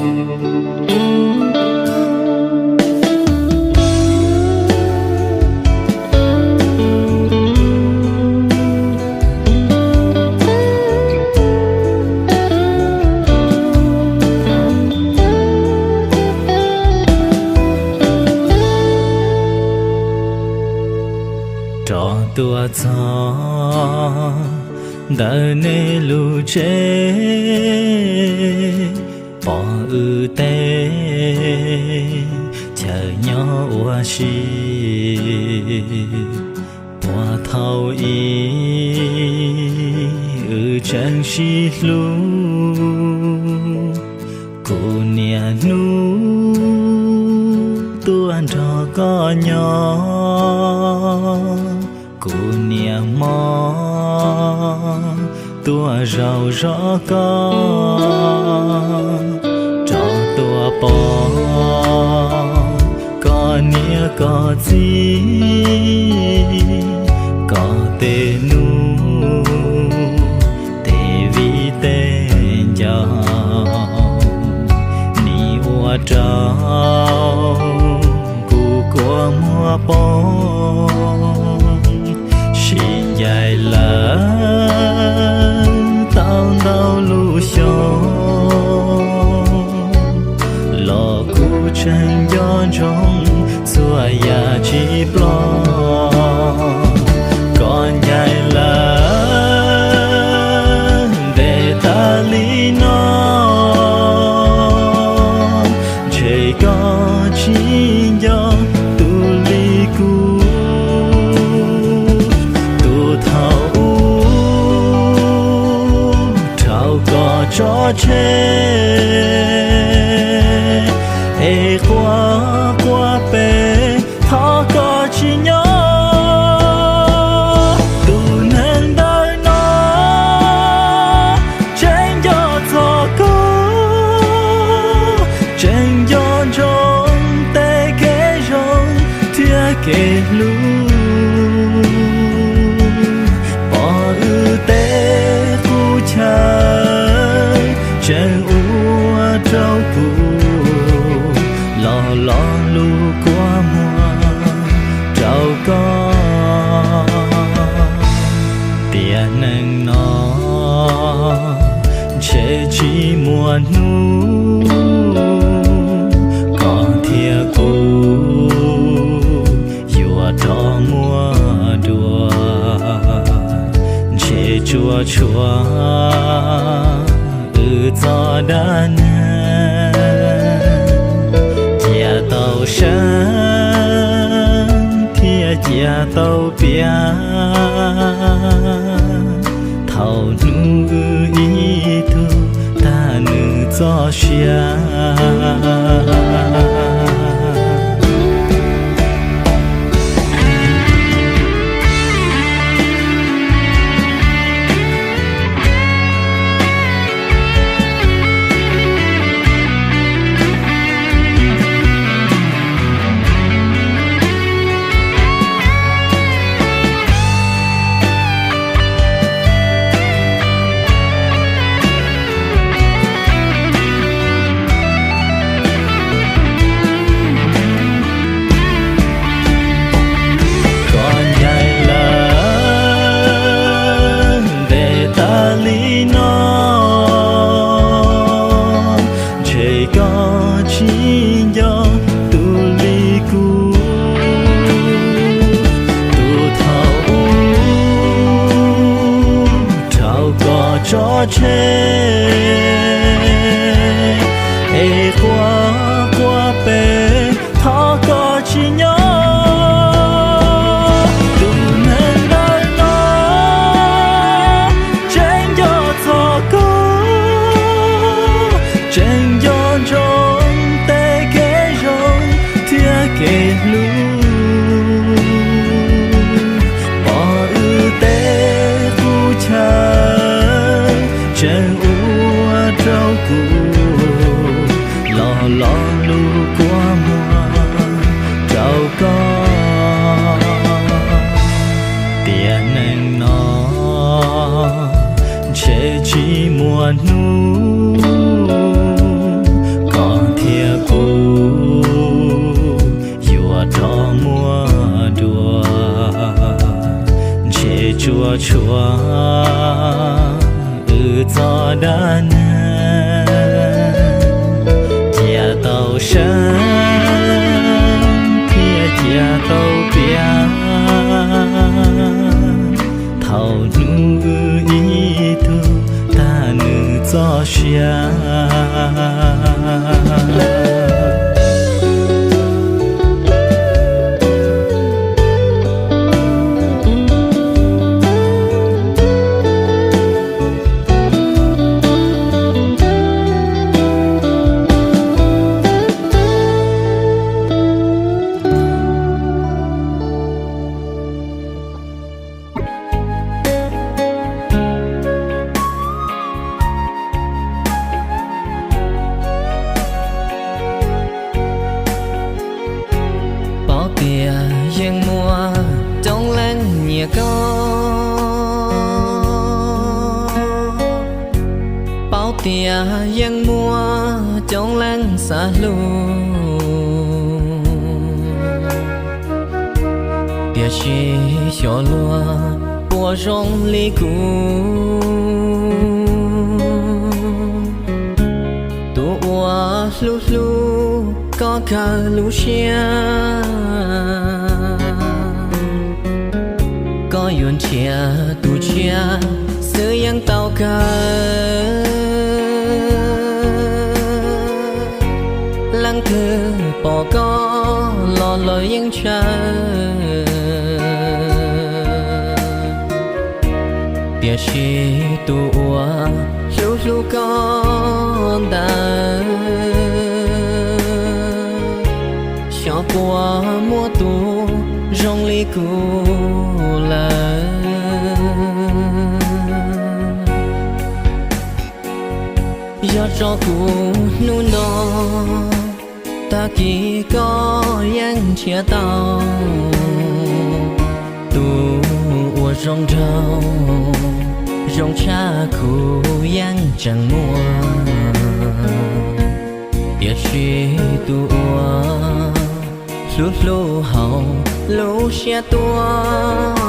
Rov tuaj txog ntawm nej lub tsev, pom wb tej chaw nyob ua si. Puag thaum ub wb tseem sib hlub, kuv niaj hnub tuaj nrog koj nyob, kuv niaj hmo tuaj zaum zov koj. Rov tuaj pom koj niam koj txiv, koj tej nus, tej viv tej ncaus, nim ua rau kuv kua muag poob. Sib ncaim lawm tau ntau lub xyoo los kuv tseem nco ntsoov txhua yam tsis ploj. Koj ncaim lawm ntev tas li no, ntshe koj tsis nco tus li kuv. Tus thaum ub rau koj tso tseg es quaj quaj pes, thov koj tsis nyob. Tus neeg ntawm no tseem nco txog koj, tseem nco ntsoov tej kev zoo thiab kev hlub. Pom wb tej qub chaw tseem ua rau kuv los lo lus kua muag rau koj. Tiam neej no ntshe tsis muaj hnub koj thiab kuv yuav rov muaj dua. Ntshe tsuas tshuav wb txoj dab neeg, cia tau sab thiab cia tau piav. Thaum hnub wb ib tug tag nws txoj sia. Koj ncaim lawm ntev tas li no, ntshe koj tsis nco tus li kuv. Tus thaum ub rau koj tso tseg es quaj quaj pes, thov koj tsis nyob. Tus neeg ntawm no tseem nco txog koj, tseem nco ntsoov tej kev zoo thiab kev hlub. Pom wb tej qub chaw tseem ua rau kuv los lo lus kua muag rau koj. Tiam neej no ntshe tsis muaj hnub Saib thiaj cia tau tias thaum hnub wb ib tug tag nws txoj sia. Paub tias yeej muaj coob leej nyiam koj, paub tias yeej muaj coob leej xav hlub, tiam sis xyov luag puas zoo li kuv, tus uas hlub hlub koj kawg lub siab. Koj yuav nrhiav tus tshiab xwb yeej tau kawg, leej twg pom koj los lawv yeej ntshaw, tiam sis tus uas hlub hlub koj ntawd, xyov puas muaj tus zoo li kuv lawm. Yog tso kuv hnub no, tag kis koj yeej nrhiav tau tus uas zoo nraug, zoo tshaj kuv yeej tseem muaj, tiam sis tus uas hlub hlub hauv lub siab tuaj,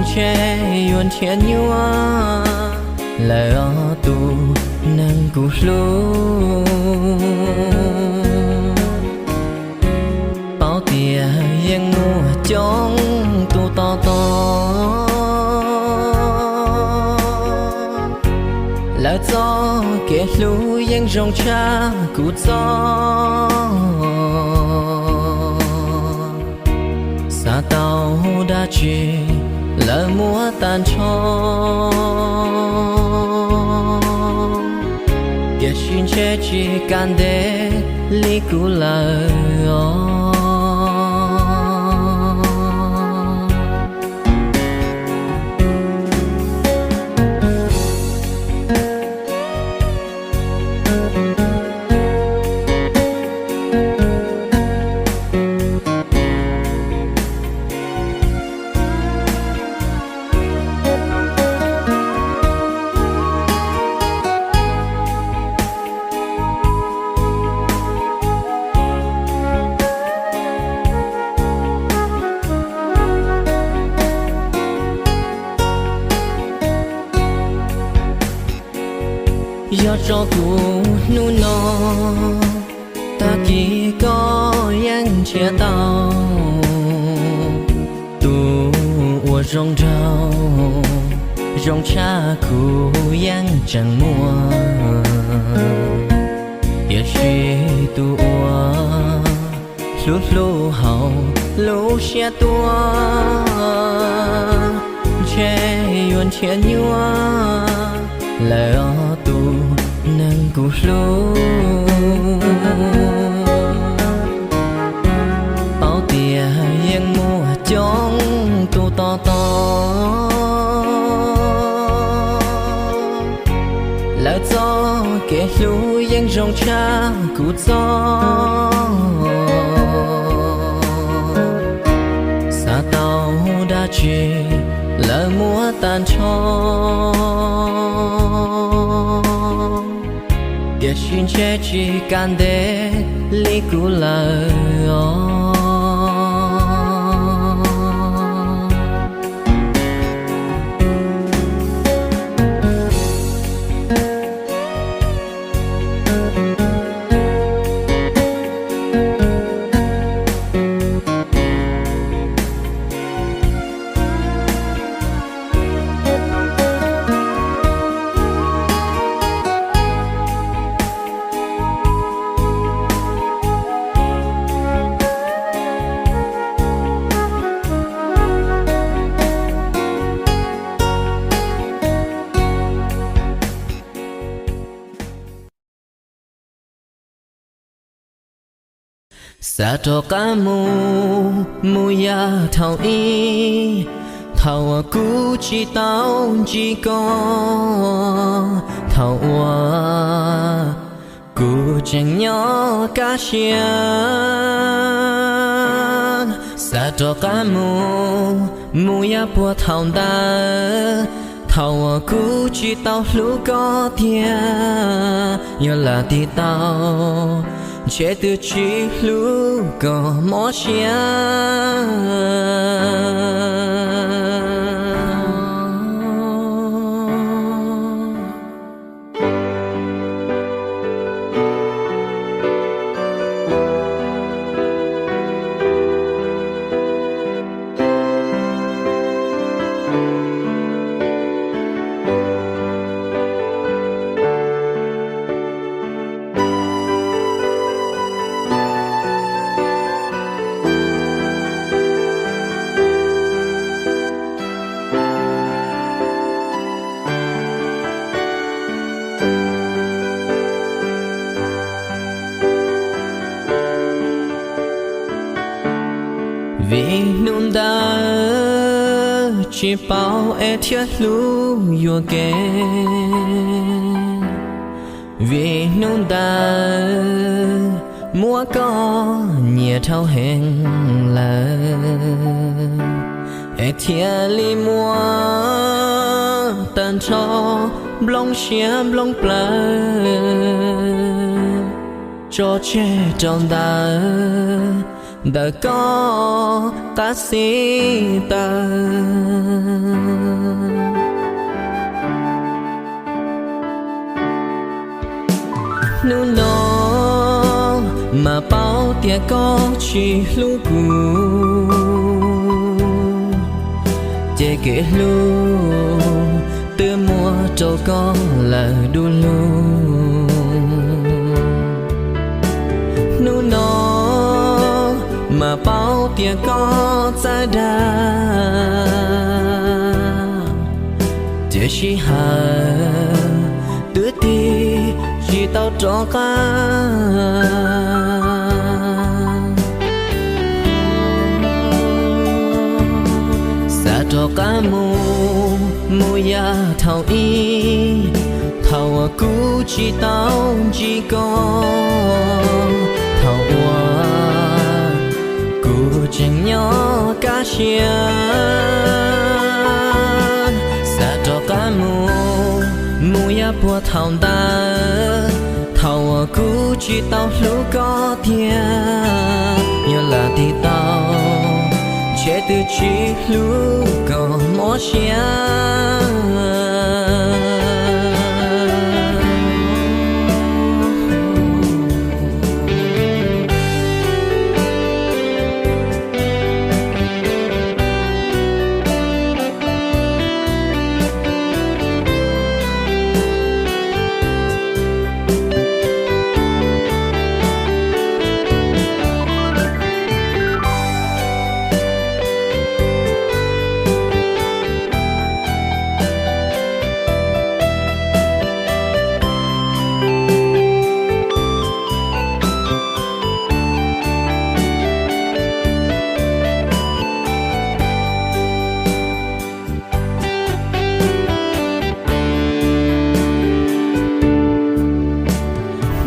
ntshe yuav nrhiav nyuaj lawm os tus neeg kuv hlub. Paub tias yeej muaj coob tus tos tos, lawv txoj kev hlub yeej zoo tshaj kuv txoj. Xav tau dab tsi lawv muab tag nrho, tiam sis ntshe tsis kam ntev li kuv lawm os. Yog tso kuv hnub no, tag kis koj yeej nrhiav tau tus uas zoo nraug, zoo tshaj kuv yeej tseem muaj, tiam sis tus uas hlub hlub hauv lub siab tuaj, ntshe yuav nrhiav nyuaj lawm os tus neeg kuv hlub. Paub tias yeej muaj coob tus tos tos, lawv txoj kev hlub yeej zoo tshaj kuv txoj. Xav tau dab tsi lawv muab tag nrho, tiam sis ntshe tsis kam ntev li kuv lawm os. Xav rov qab mus, mus yam thaum ub, thaum uas kuv tsis tau ntsib koj, thaum uas kuv tseem nyob kaj siab. Xav rov qab mus, mus yam puag thaum ntawd, thaum uas kuv tsis tau hlub koj tiag. Yog lam tiv tau, ntshe twb tsis hlub kom mob siab. Vim hnub ntawd tsis paub es thiaj hlub yuam kev. Vim hnub ntawd muab koj nyiam dhau heev lawm, es thiaj li muab tag nrho nplooj siab nplooj plawv tso tseg rau ntawm, ntawm koj qab xib taw. Hnub no mas paub tias koj tsis hlub kuv, ces kev hlub twb muab rau koj lawm du lug. Hnub no mas paub tias koj txawj dag, tiam sis hais twb tig tsis tau rov qab. Xav rov qab mus, mus yam thaum ub, thaum uas kuv tsis tau ntsib koj, thaum uas kuv tseem nyob kaj siab. Xav rov qab mus, mus yam puag thaum ntawd, thaum uas kuv tsis tau hlub koj tiag. Yog lam tiv tau, ntshe twb tsis hlub kom mob siab.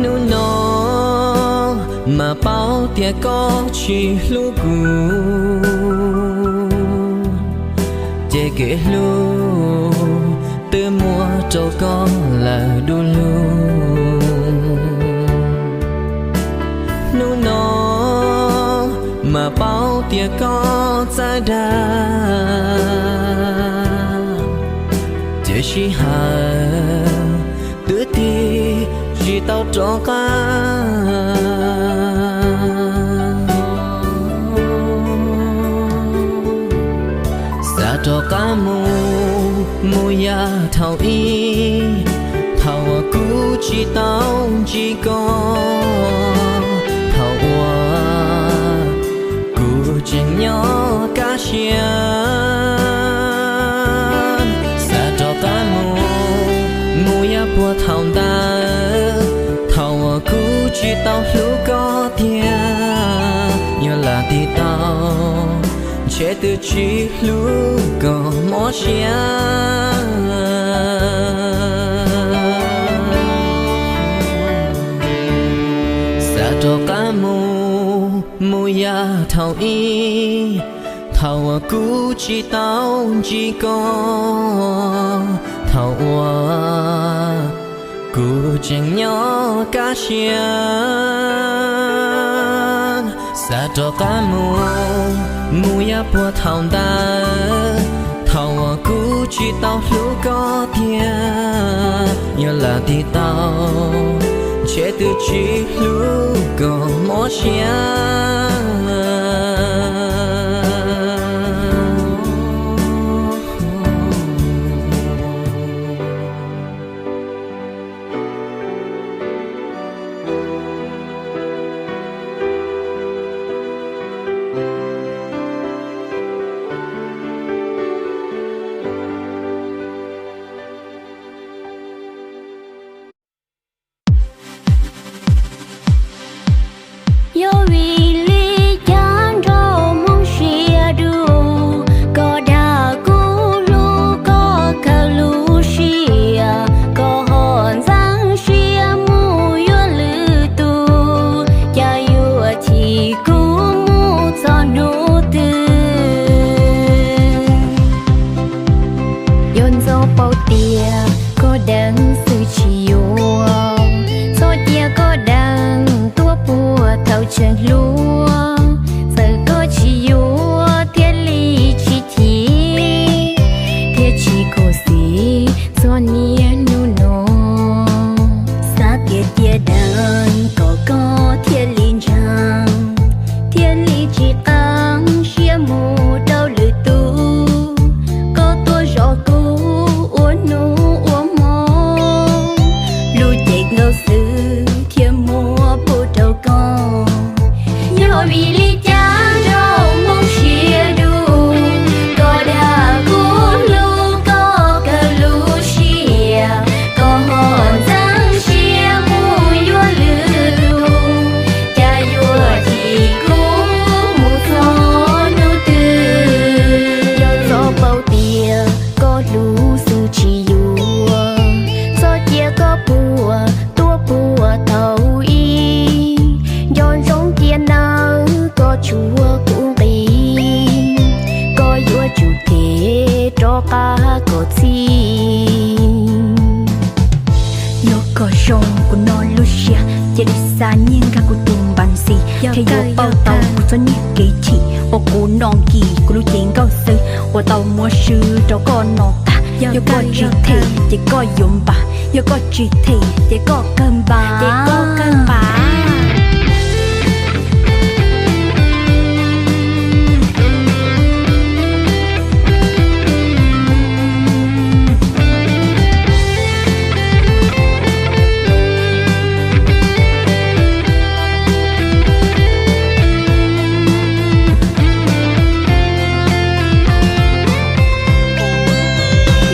Hnub no mas paub tias koj tsis hlub kuv, ces kev hlub twb muab rau koj lawm du lug. Hnub no mas paub tias koj txawj dag, tiam sis hais twb tig tsis tau rov qab. Xav rov qab mus, mus yam thaum ub, thaum uas kuv tsis tau ntsib koj, thaum uas kuv tseem nyob kaj siab. Xav rov qab mus, mus yam puag thaum ntawd, thaum uas kuv tsis tau hlub koj tiag. Ntshe twb tsis hlub kom mob siab. Xav rov qab mus, mus yav thaum ub, thaum uas kuv tsis tau ntsib koj, thaum uas kuv tseem nyob kaj siab. Xav rov qab mus, mus yav puag thaum ntawd, thaum uas kuv tsis tau hlub koj tiag. Yog lam tiv tau, ntshe twb tsis hlub kom mob siab. Yog vim li cas nrog Hmoob siab dub, koj dag kuv hlub koj kawg lub siab, koj ho ntxeev siab mus yuav lwm tus, cas yuav chim kuv mus txog hnub twg. Yog ntxov paub tias koj deev xwb tsis yuav, txhob cia koj deev tuaj puag thaum tseem hluas. Txawm koj tsis yuav thiaj li tsis chim, thiab tsis khuv xim txog niaj hnub no. Xav tias cia deev kom koj thiaj li ntshai, thiaj li tsis qab siab mus rau lwm tus. Koj tuaj zov kuv ua hnub ua hmo, lub cev nkauj xwb thiaj muab pub rau koj. Yog vim li cas nrog Hmoob siab dub, koj dag kuv hlub koj kawg lub siab, koj ho ntxeev siab mus yuav lwm tus, cas yuav chim kuv mus txog hnub twg. Yog ntxov paub tias koj hlub xwb tsis yuav, txhob cia koj puag tuaj puag thaum ub. Nco ntsoov cia nawb koj tshuav kuv nqi, koj yuav tsum them rov qab kom txhij. Yog koj zoo kuv no lub siab, cia li xa nyiaj nkag kuv tus npa ntxis, thiaj yuav pauj tau kuv txoj niag kev chim uas kuv no nkim kuv lub cev nkauj xwb uas tau muab swb rau koj no tag. Yog koj tsis them ces koj yuav npam, yog koj tsis them ces koj kawg npam.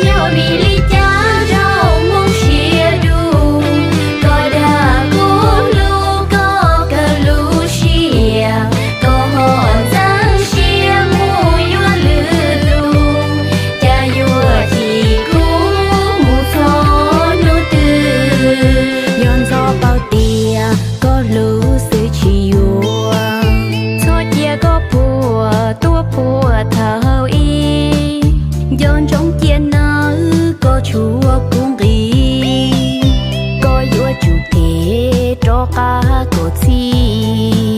Yog vim li cas nrog Hmoob siab dub, koj dag kuv hlub koj kawg lub siab, koj ho ntxeev siab mus yuav lwm tus, cas yuav chim kuv mus txog hnub twg. Yog ntxov paub tias koj hlub xwb tsis yuav, txhob cia koj puag tuaj puag thaum ub. Nco ntsoov cia nawb koj tshuav kuv nqi, koj yuav tsum them rov qab kom txhij.